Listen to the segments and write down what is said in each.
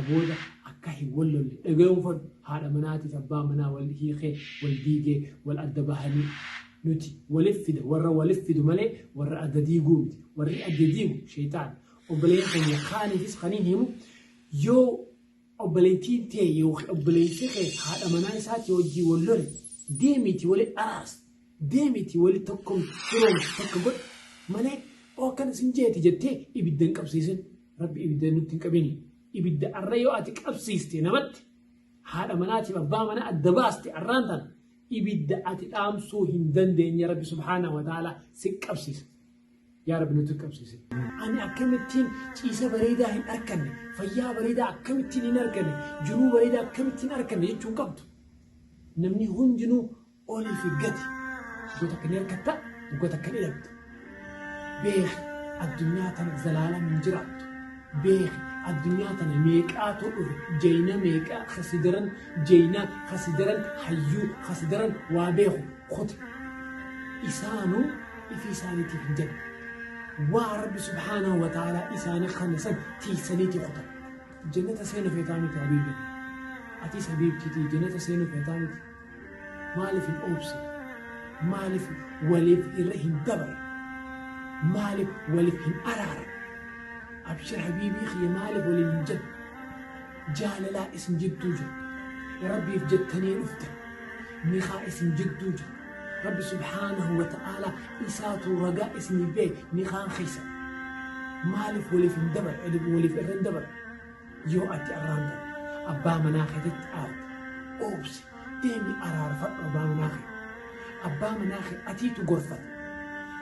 Booda akka hin wal lolle dhagayuun fadhu. Haadha manaatiif abbaa manaa wal hiikee, wal diigee, wal adda bahanii. Nuti walif fida, warra walif fidu malee warra adda diiguu miti. Warri adda diigu sheyxaana. Obboleeyyan keenya kaaniifis kaniin himu, yoo obboleettiin tee yookiin obboleessi kee haadha manaa isaatii wajjin wal lole, deemiitii wali araarsi. Deemiitii wali tokkomsi, firoomsi, takka godhi malee oo akkana sin jeeti jettee ibidda hin qabsiisin. Rabbi ibidda nutti hin qabini. Ibidda arra yoo ati qabsiiste namatti, haadha manaatiif abbaa manaa adda baaste, arraan tana ibidda ati dhaamsuu hin dandeenye Rabbi subhaanahu wa ta'ala si qabsiisa. Yaa Rabbi, nutti hin qabsiisin. Ani akkamittiin ciisa bareedaa hin arkanne, fayyaa bareedaa akkamittiin hin arkanne, jiruu bareedaa akkamittiin arkanne jechuun qabdu. Namni hundinuu olii fi gadi. Iddoo takka ni arkatta, iddoo takka ni dhabda. Beeki, addunyaa tana zalaalam hin jiraattu. Beeki, addunyaa tana meeqaatu dhufe, jeyna meeqaa kasi daran jeyna, kasi daran hayyuu, kasi daran waa beeku kute. Isaanuu ifii isaaniitiif hin jedhe. Waa Rabbi subhaanahu wa ta'aalaa isaanii kanne san tiiysaniitii kutan. Jannata seenu feetaa miti, habiibi? Atis habiibtiitii, jannata seenu feetaa miti? Maaliif hin oobsine? Maaliif waliif irra hin dabarre? Maaliif waliif hin araaramne? Abshir habiibii kiyya, maaliif waliin hin jenne? Jaalalaa isin jidduu jiru. Rabbiif jettanii dhuftan. Nikaa isin jidduu jiru. Rabbi subhaanahu wa ta'aalaa isaatu ragaa isinii bee nikaan keessa. Maaliif waliif hin dabarre? Waliif irra hin dabarre? Yoo ati arraan tana abbaa manaa keetitti aarte, oobsi, deemi araarfadhu abbaa manaa kee. Abbaa manaa kee atiitu gorfata.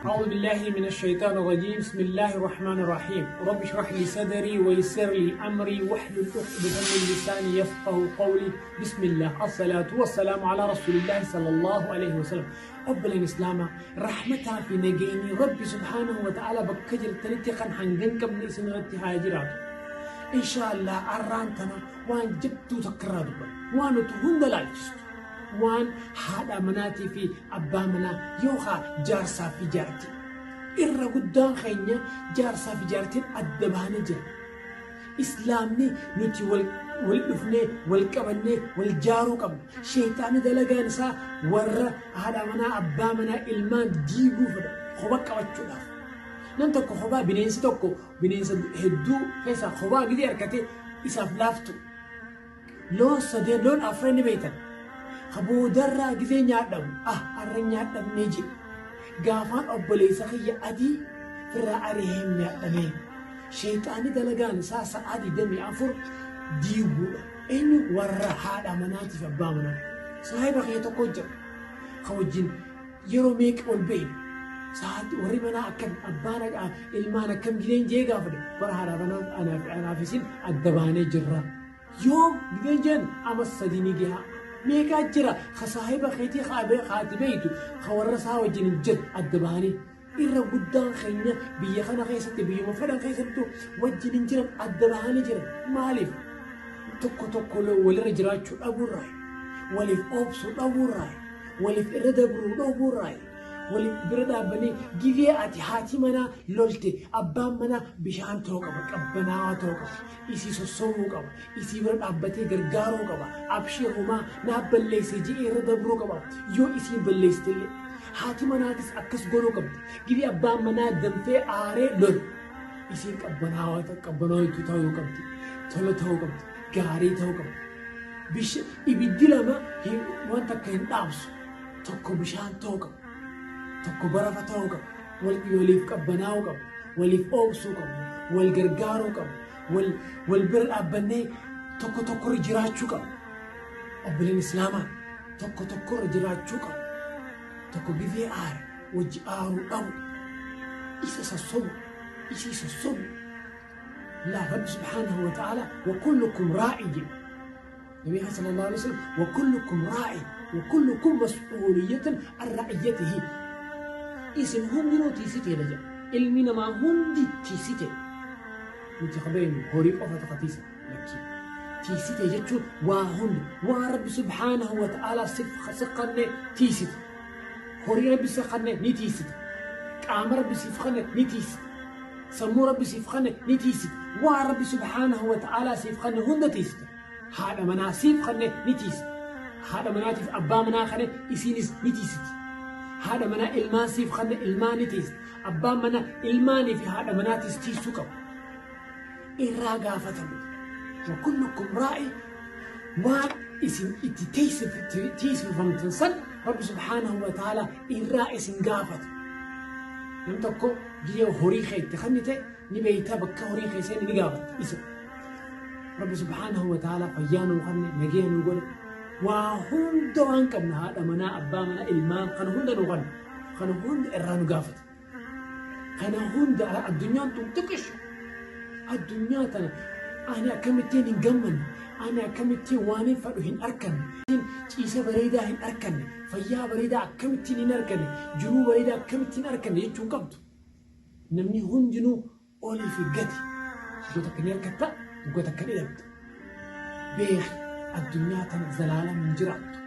أعوذ بالله من الشيطان الرجيم، بسم الله الرحمن الرحيم، رب اشرح لي صدري ويسر لي أمري واحلل عقدة من لساني يفقه قولي. بسم الله، الصلاة والسلام على رسول الله صلى الله عليه وسلم. Obboleen Islaamaa, rahmataa fi nageenyi Rabbi subhaanahu wa ta'ala bakka jirtanitti kan hangan qabne isin irratti haa jiraatu. Inshaallah arraan tana waan jabduu takka irraa dubbanna. Waan nuti hunda laalchistu. Waan haadha manaatii fi abbaa manaa yookaan jaarsaa fi jaartii. Irra guddaan keenya jaarsaa fi jaartiin adda bahanii jira. Islaamni nuti wal wal dhufnee, wal qabannee, wal jaaruu qabna. Sheeyxaanni dalagaan isaa warra haadha manaa, abbaa manaa, ilmaan diiguu fedha. Kopha qabachuudhaaf. Nam tokko kophaa, bineensi tokko bineensa hedduu keessaa kophaa gidee harkate isaaf laaftu. Loon sadeen, loon afran ni beektan. Ka boodarraa gizee nyaadhamu, ah, arra nyaadhamnee jedhe. Gaafaan obboleessa kiyya adii firraa ari'een nyaadhamee. Sheeyxaanni dalagaan isaa sa'aa 24 diiguudha. Eenyu? Warra haadha manaatiif abbaa manaa. Saahiba kiyya tokko jira. Ka wajjin yeroo meeqa ol beeyna. Sa'aatti warri manaa akkam, abbaan ilmaan akkam gideen jee gaafadhe. Bara haadha manaa anaaf isin adda baanee jirra. Yoom gideen jeen, ama 3 ni gahaa. Meeqaa jira ka saahiba keetii ka ati beeytu ka warra isaa wajjin hin jirre adda bahanii. Irra guddaan keenya biyya kana keessatti, biyyuma fedhan keessattuu wajjin hin jiran, adda bahanii jiran. Maaliif? Tokko tokko walirra jiraachuu dhabuurraa, waliif obsuu dhabuurraa, waliif irra dabruu dhabuurraa, waliif bira dhaabbanii. Gizee ati haati manaa lolte, abbaan manaa bishaan ta'uu qaba, qabbanaawaa ta'uu qaba, isii sossobuu qaba, isii bira dhaabbatee gargaaruu qaba, abshir homaa naa balleesse je'ee irra dabruu qaba yoo isiin balleessitellee. Haati manaatis akkas godhuu qabdi. Gizee abbaan manaa danfee aaree lolu, isiin qabbanaawaa, qabbanaawtuu ta'uu qabdi, tola ta'uu qabdi, gaarii ta'uu qabdi. Ibiddi lama wanta akka hin dhaamsu. Tokko bishaan ta'uu qaba, tokko barafa ta'uu qaba. Waliif qabbanaa'uu qaba, waliif oobsuu qaba, wal gargaaruu qaba, wal bira dhaabbannee tokko tokkorra jiraachuu qaba. Obboleen Islaamaa, tokko tokkorra jiraachuu qaba. Tokko gizee aare wajji aaruu dhabu, isa sossobu, isii sossobu. Laa, Rabbi subhaanahu wa ta'ala wa kullukum raa'i jedhe. Nabi sallallahu alaihi wasallam, wa kullukum raa'i wa kullukum mas'uuliyyatan an ra'iyyatihi. Isin hundinuu tiisiteedha jedha. Ilmi namaa hundi tiisite. Nuti qabeenyu horii qofa tokko tiisa lakkii. Tiisite jechuun waa hunda, waan Rabbi subhaanahu wa ta'ala si kanne tiisite. Horii Rabbi si kanne ni tiisite. Qaama Rabbi siif kanne ni tiisite. Sammuu Rabbi siif kanne ni tiisita. Waan Rabbi subhaanahu wa ta'aalaa siif kanne hunda tiisita. Haadha manaa siif kanne ni tiisita. Haadha manaatiif abbaa manaa kanne isiinis ni tiisiti. Haadha manaa ilmaan siif kanne ilmaan ni tiisita. Abbaan manaa ilmaanii fi haadha manaatis tiisuu qaba. Irraa gaafatamtu. Wa kullukum raa'i, waan isin itti tiisifamtan san Rabbi subhaanahu wa ta'aalaa irraa isin gaafata. Nam tokko giyya horii kee itti kennite ni beeyta, bakka horii kee seene ni gaafatta isa. Rabbi subhaanahu wa ta'aalaa fayyaa nuu kenne, nagaya nuu godhe, waa hunda waan qabnu, haadha manaa, abbaa manaa, ilmaan kana hunda nuu kenne. Kana hunda irraa nu gaafata. Kana hunda addunyaan tun xiqqishu. Addunyaa tana ani akkamittiin hin gammanne, ani akkamittiin waan hin fadhu hin arkanne, ciisa bareedaa hin arkanne, fayyaa bareedaa akkamittiin hin arkanne, jiruu bareedaa akkamittiin arkanne jechuun qabdu. Namni hundinuu olii fi gadi. Iddoo takka ni arkatta, iddoo takka ni dhabda. Beeki, addunyaa tana zalaalam hin jiraattu.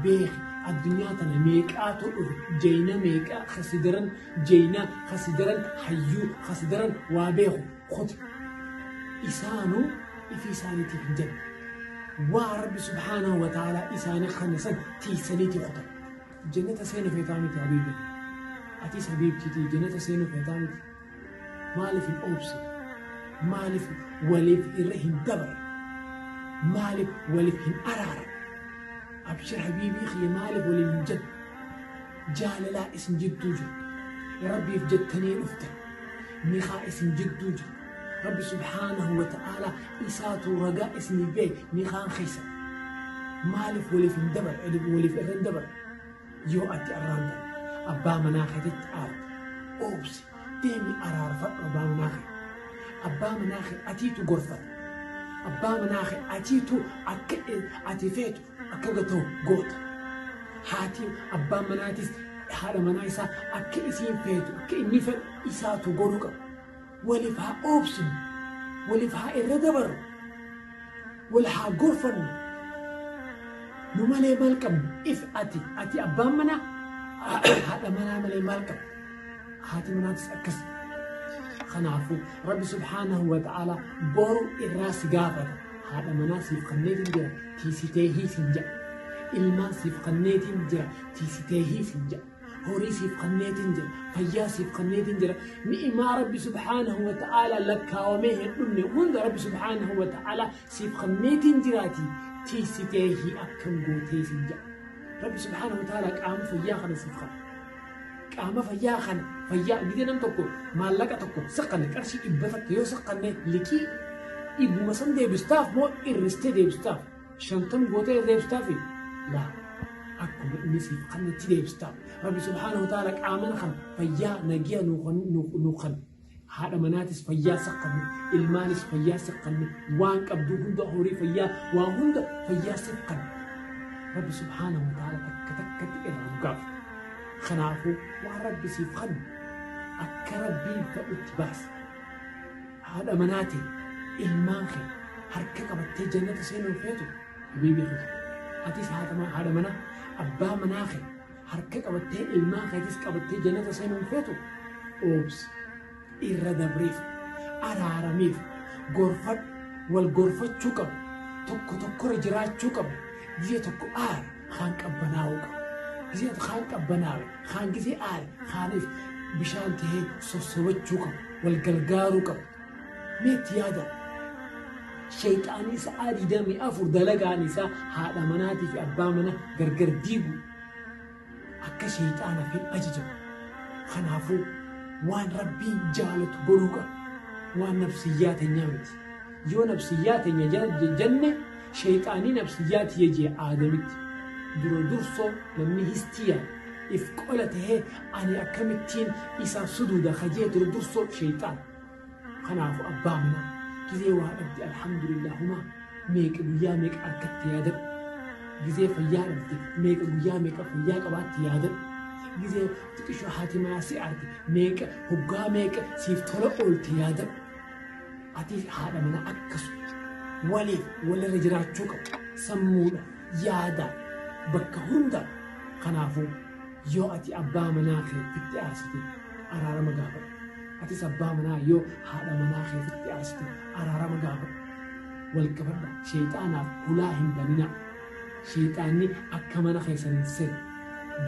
Beeki, addunyaa tana meeqaatu dhufe, jeyna meeqaa kasidaran jeyna kasidaran hayyuu kasidaran waa beeku kuti. Isaanuu ifii isaaniitiif hin jenne. Waa Rabbi subhaanahu wa ta'aalaa isaanii kanne san tiisaniitii kutan. Jannata seenu feetaa miti, habiibi? Atis habiibtiitii jannata seenu feetaa miti? Maaliif hin obsine? Maaliif waliif irra hin dabarre? Maaliif waliif hin araaramne? Abshir habiibii kiyya, maaliif waliin hin jenne? Jaalalaa isin jidduu jiru. Rabbiif jettanii dhuftan. Nikaa isin jidduu jiru. Rabbi subhaanahu wa ta'aalaa isaatu ragaa isinii bee nikaan keessa. Maaliif waliif hin dabarre? Waliif irra hin dabarre? Yoo ati arraan tana abbaa manaa keetitti aarte, obsi, deemi araarfadhu abbaa manaa kee. Abbaa manaa kee atiitu gorfata. Abbaa manaa kee atiitu akka ati feetu akka gata'u goota. Haati abbaan manaatis haadha manaa isaa akka isiin feetu, akka inni fedhu isaatu godhuu qaba. Waliif haa obsinu. Waliif haa irra dabarru. Wal haa gorfannu. Nu malee maal qabnu? If ati abbaan manaa haadha manaa malee maal qabna? Haati manaatis akkas. Kanaafuu Rabbi subhaanahu wa ta'aalaa boru irraa si gaafata. Haadha manaa siif kanneetiin jira, tiisitee hiisin jedha. Ilmaan siif kanneetiin jira, tiisitee hiisin jedha. Horii siif kanneetiin jira, fayyaa siif kanneetiin jira. Ni'imaa Rabbi subhaanahu wa ta'aalaa lakkaawamee hin dhumne hunda Rabbi subhaanahu wa ta'aalaa siif kanneetiin jiraati, tiisitee hii akkam gootee sin jedha. Rabbi subhaanahu wa ta'aalaa qaama fayyaa kana siif kanna. Qaama fayyaa kana, fayyaa gidee nam tokko maallaqa tokko siqqanne, qarshii 100 yoo siqqanne, liqii dhibbuma san deebistaaf moo irristee deebistaaf? 50 gootee deebistaafi? Laa, akkuma inni siif kannetti deebistaaf. Rabbi subhaanahu wa ta'ala qaamana kan fayyaa nagiya nuu kan, haadha manaatis fayyaa siqqanne, ilmaanis fayyaa siqqanne, waan qabdu hunda, horii fayyaa, waan hunda fayyaa siqqanne. Rabbi subhaanahu wa ta'ala takka takkatti irraa nu gaafata. Kanaafuu waan Rabbi siif kannu akka Rabbiin fedhutti baasi. Haadha manaatiin ilmaan kee harka qabattee jannata seenuu feetu, habiibii kiyya. Atis haadha manaa, abbaa manaa kee harka qabattee, ilmaan keetis qabattee jannata seenuu feetu, obsi, irra dabriif, araaramiif, gorfadhu. Wal gorfachuu qabu. Tokko tokkorra jiraachuu qabu. Gizee tokko aare kaan qabbanaa'uu qabu. Gizee kaan qabbanaawe, kaan gizee aare kaaniif bishaan tahee sossobachuu qabu. Wal gargaaruu qabu. Meetti yaada. Shayxaanni sa'aa 24 dalagaan isaa haadha manaatii fi abbaa manaa gargar diigu, akka shayxaanaaf hin ajajamu. Kanaafuu waan Rabbiin jaalatu godhuu qaba. Waan nafsiyyaa teenyaa miti. Yoo nafsiyyaa teenya jenne, shayxaanii nafsiyyaa tiyya jee aadamitti. Dura dursoo namni histiya if qola tahee ani akkamittiin isaaf suduuda kajee dura dursoo shayxaan. Kanaafuu abbaa manaa, gizee waa dhabde alhamdulillah humaa meeqa guyyaa meeqa harkatti yaadadhu. Gizee fayyaa dhabde meeqa guyyaa meeqa fayyaa qabaatti yaadadhu. Gizee xiqishoo haati manaa si aarte meeqa hoggaa meeqa siif tola oolte yaadadhu. Ati haadha manaa akkasuma waliif walirra jiraachuu qabu. Sammuudha, yaada, bakka hunda. Kanaafuu yoo ati abbaa manaa kee itti aarsite araarama gaafadhu. Atis abbaa manaa yoo haadha manaa keetitti aarsite araarama gaafadhu. Wal qabadha. Sheeyxaanaaf hulaa hin baninaa. Sheeyxaanni akka mana keessan hin seenne.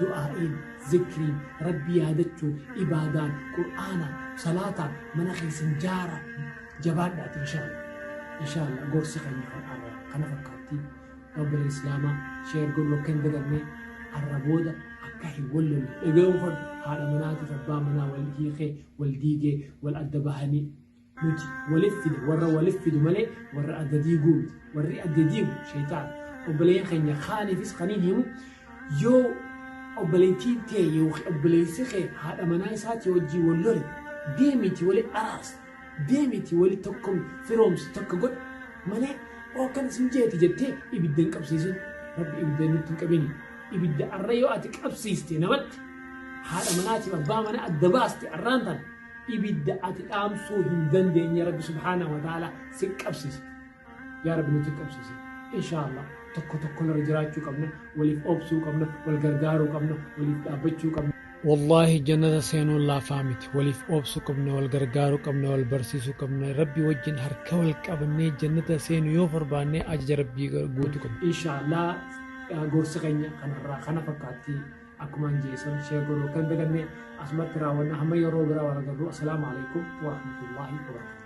Du'aa'iin, zikriin, Rabbi yaadachuun, ibaadaan, Qur'aanaan, salaataan mana keessan jaaraa. Jabaadhaati inshallah. Inshallah gorsi keenya kan arraa kana fakkaatti. Obboleessa Islaamaa share godhuu akka hin daganne, arra booda akka hin wallolle dhaga'uun haadha manaatiif abbaa manaa wal hiikee, wal diigee, wal adda bahanii. Nuti walif fida warra walif fidu malee warra adda diiguu miti. Warri adda diigu shayxaana. Obboleeyyan keenya kaaniifis kaniin himu, yoo obboleettiin tee yookiin obboleessi kee haadha manaa isaatii wajjin wal lole, deemiiti wali araarsi, deemiiti wali tokko firoomsi, tokko godhi malee oo akkana sin jeeti jettee ibidda hin qabsiisin. Rabbi ibidda nutti hin qabini. Ibidda arra yoo ati qabsiiste, namatti haadha manaatiif abbaa manaa adda baaste, arraan tana ibidda ati dhaamsuu hin dandeenye Rabbi subhaanahu wa ta'ala si qabsiisa. Yaa Rabbi, nutti qabsiise. Inshaallah tokko tokko irra jiraachuu qabna, waliif obsuu qabna, wal gargaaruu qabna, waliif dhaabbachuu qabna. Wallaahi jannata seenuun laafaa miti. Waliif obsuu qabna, wal gargaaruu qabna, wal barsiisuu qabna. Rabbi wajjin harka wal qabannee jannata seenu yoo barbaanne, ajaja Rabbii guutuu qabna. Inshaallah gorsi keenya kanarraa kana fakkaatti. Akkumaan jeesan share godhuu akka hin daganne. Asumatti raawwanna. Hamma yeroo biraa wal agarru, assalaamu alaikum warahmatullaahi wabarakatuh.